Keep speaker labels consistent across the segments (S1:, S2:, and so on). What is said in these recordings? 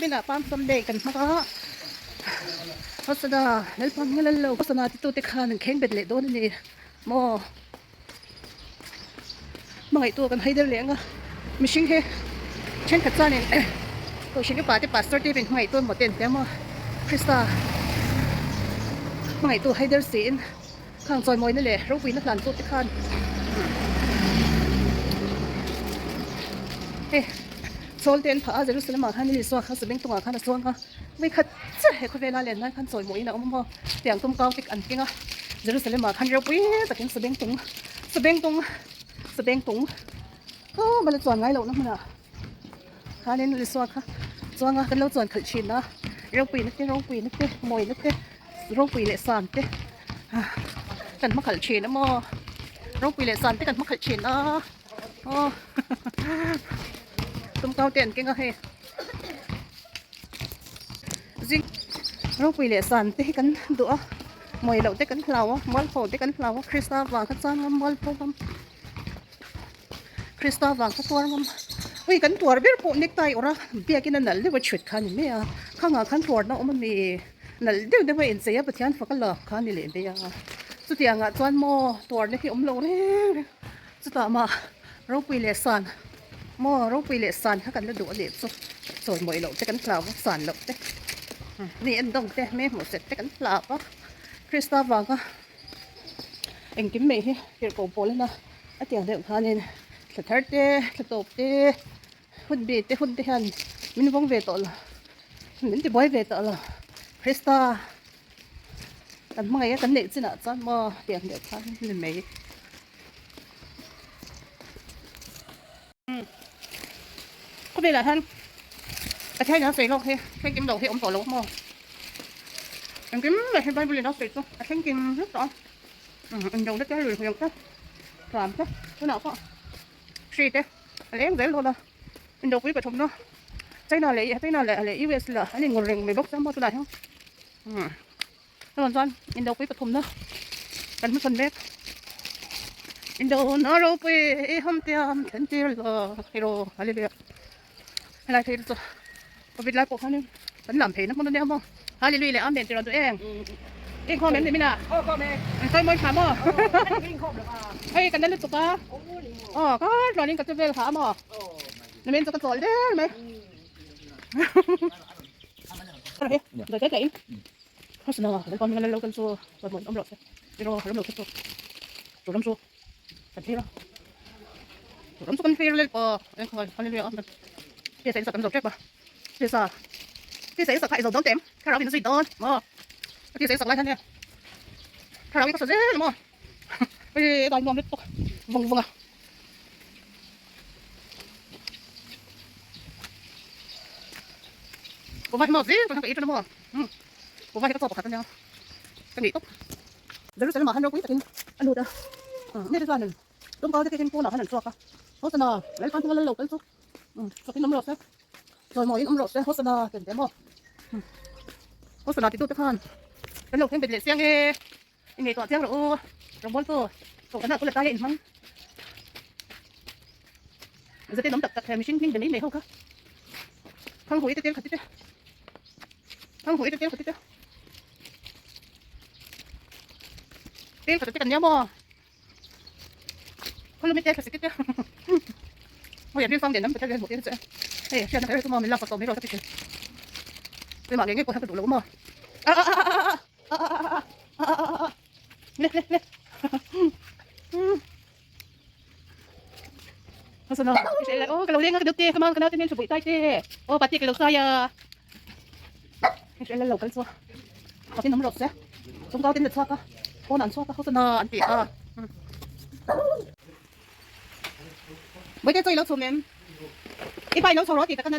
S1: Niminah Palm Sunday kan hmang a, Hosana Lalpa hming lal lo Hosana titute khan an khengbet leh dawn a ni maw? Hmangaihtu kan haider leh ang a, mihring hi thenkhat chuanin Kohhran upa te Pastor te pawhin hmangaihtu emaw te an ti a maw? Krista hmangaihtu haider siin Khang chawimawina leh ropuina hlan tute khan hei chawl te an phah a, Jerusalem ah khan Isua kha sabeng tungah khan a chuang a, vawikhat chiah he khawvela len lai khan chawimawiin a awm a maw tiang tum kau te an keng a, Jerusalem ah khan ropui takin sabeng tung sabeng tung sabeng tung aw bala chuan ngai lohna hmunah khanin Isua kha chuang a kan lo chuan khalh thin a, ropuina te ropuina te mawina te ropui leh san te. Kan hma khalh thin a maw ropui leh san te kan hma khalh thin a aw tumkau te an keng a hei zing ropui leh san te hi kan duh a mawi loh te kan hlau a mualpho te kan hlau a krista vang kha chuan mualpho ngam krista vang kha tuar ngam ui kan tuar ber pawh necktie awrh a biakin a nalh deuh a chhut kha a ni mai a khangah khan tuarna a awm a mi. Nalh deuh deuh a inchei a Pathian fak a lak kha a ni leh daih a, chutiang ah chuan maw tuarna hi awm lo reng reng chutah mah ropui leh san maw ropui leh san kha kan la duh a nih chu chawi mawih loh te kan hlau a san loh te mi en dawng te mi hmuh set te kan hlau a Krista vanga engkim mai hi tirhkoh pawl ina a tiang deuh khanin thla thar te thla tawp te. Hun bi te hun te hian min vawng ve tawh lo, min ti buai ve tawh lo. Krista kan hmangaih a kan neih chinah chuan maw tiang deuh khan a ni mai. Khawvelah hian Pathian in a sawi lawk hi thlengkim loh hi awm tawh lo maw? Engkim mai hi Bible in a sawi chu a thlengkim vek tawh a, indona te lui hmel te tlan te tunah pawh hri te. A leng zel dawn a, indopui pathumna China leh China leh leh US lah an inngawr reng mai bawk chuan maw tunah hian umm chuan chuan indopui pathumna kan hmachhawn mek indona ropui i ham tiam thlen tir lo hero hallelujah helai phei te chu covid lai pawh khanin kan lam phei na hmun ania maw hallelujah leh amen tih rawn duh em inkhawm em ni mina an sawi mawi tha maw hei kan la lutuk a aw ka tluanin ka che vel kha a maw nimin chu ka chawl der mai Jerusalem ah khan ropui takin a lut a, mite chuanin tumkau te khekin pawnah khan an chhuak a, Hosana Lalpa hming a lal lo kal chu chawkin awm rawh se, chawimawiin awm rawh se, Hosana ti an ti a maw? Hosana titute khan kan lo thleng bet leh chiang e, i ngaihtuah chiang rawh u, rawngbawltu kohhranah kul atai a inhmang zatin awm tak tak he mihring hming be mai mai ho kha thanghuite tel khatite thanghuite tel khatite. Tel khat te kan nia maw khawlumi tel khat te hei an rin fang den lam pathian hian hmuh tir che hei hriatna kher hi chu maw min lak sak tawh mai rawh ka ti thin keimah ngei ngei pawh hian ka duh lo maw a a a a a a a a a a a le le le Aw ka lo leng a ka deuh te ka ka naute hmel tha bawih tai te aw pate ka lo sai a hei lo kal chu patin awm rawh se chung kau ten la chhuak a pawnah an chhuak a hawsana an ti a bawihte chaw i lo chhum em i pa i lo chho rawh tih tak an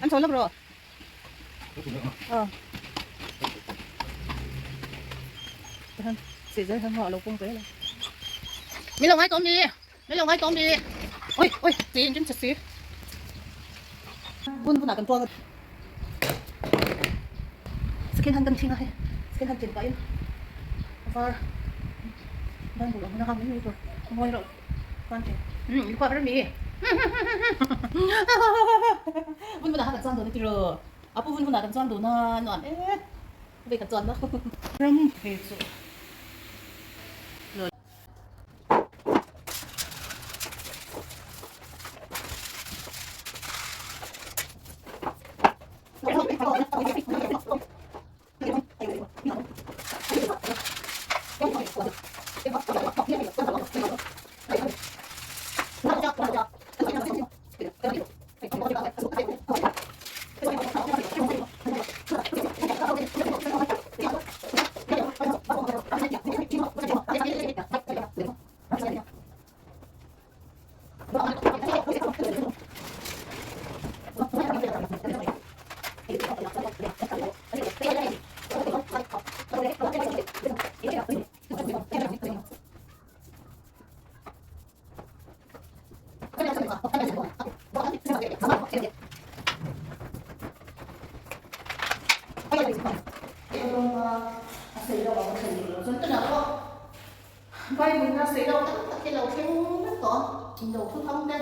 S1: an chho lawk rawh aw sih zel hian a lo pung zel a min lo ngai tawh mi min lo ngai tawh mi oi oi ti in rin che si bun bunah kan tuang a second hand kan thing a hei second hand tin pahin a var bible ang hun a hang mai mai tur a ngawi reuh chuan ke umm i kuak rem i bun bunah khan kan chuang dawn a tiraw. A pu hun hunah kan chuang dun a, nuam e. Vei kan chuan na. Ram phei chu. Bible na sawi lo tam tak hi lo thleng vek tawh a, indo thu thang te,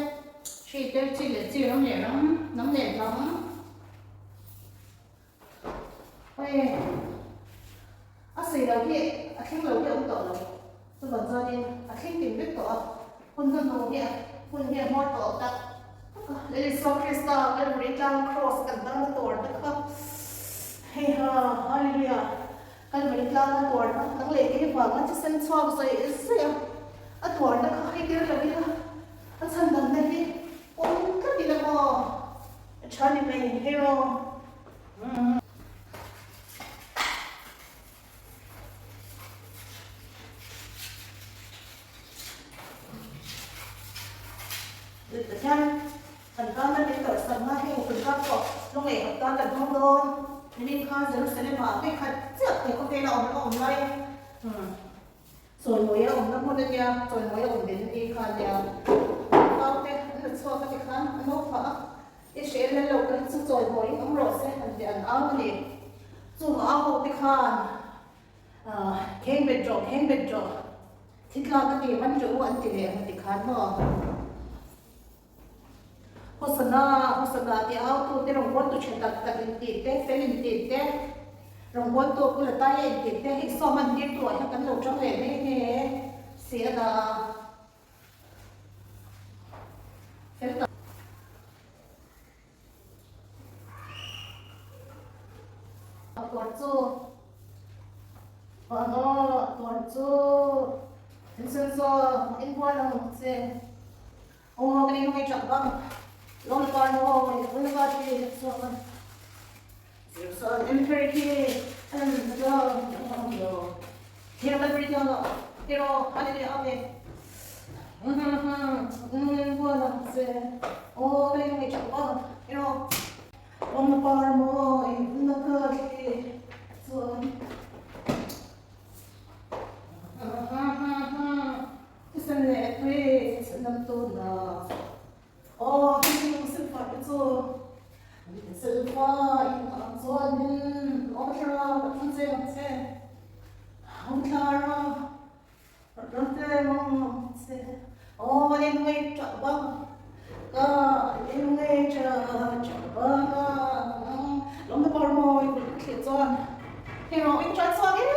S1: hri te, chi leh chi ram leh ram, hnam leh hnam. Hei a sawi lo hi a thleng lo hi a awm tawh lo, chuvang chuanin a thleng kim vek tawh a, hun hnuhnung hi a hun hi a hmawr tawh tak tak a. Lal Isua Krista Kalvari tlang Kraws kan tangna tur te kha hei ha Hallelujah Kalvari tlanga tuarna dang leh kei vanga thisen chhuak zawih zawih a, a tuarna kha hei tir lo ila a chhan damna hi awm tlat ila maw a tha ni mai hero. Pathian kan tana min tawrhsakna heng hun kha pawh lungngaih hap tan kan hmang dawn. Nimin khan Jerusalem-ah hei khat chiah he khawvela awm a awm lai chawimawi a awmna hmun a nia, chawimawi a awm ve na ni kha a nia. Naute an la chhuak a ti khan a no phah a, Israel lal lo kal chu chawimawiin awm rawh se han ti an au a ni. Chung au ho te khan Kheng bet rawh, kheng bet rawh, thi tlak a ti man rawh u an ti leh ang a ti khan maw? Hosana, Hosana tih au tu te rawngbawltu tha tak tak in tih te, fel in tih te, rawngbawltu kul a tai a in tih te, hei sawm an tir tu ah hian kan lo tang leh mai nge si a na. Fel tak. A tuar chu, a tuar chu, thilsen zawk inbual ang che. Aw ka ni ngai chak bang lawm pa no i bul va ti chuan Jerusalem her khi an lo lo thiam la bri lo hero hallelujah amen buala se aw ka ni ngai chak bang hero lawm pa mo i bul ka khi chuan Thisen leh tui chhan tun a aw thisen silfai te chu silfai ang chuanin awm thlarau ka thlang che ang che awm thlarau ka thlang che ang che aw eng nge tah bang ka eng nge tah bang a lawmna par mawi thlir chuan heng rawng in tran chhuak e.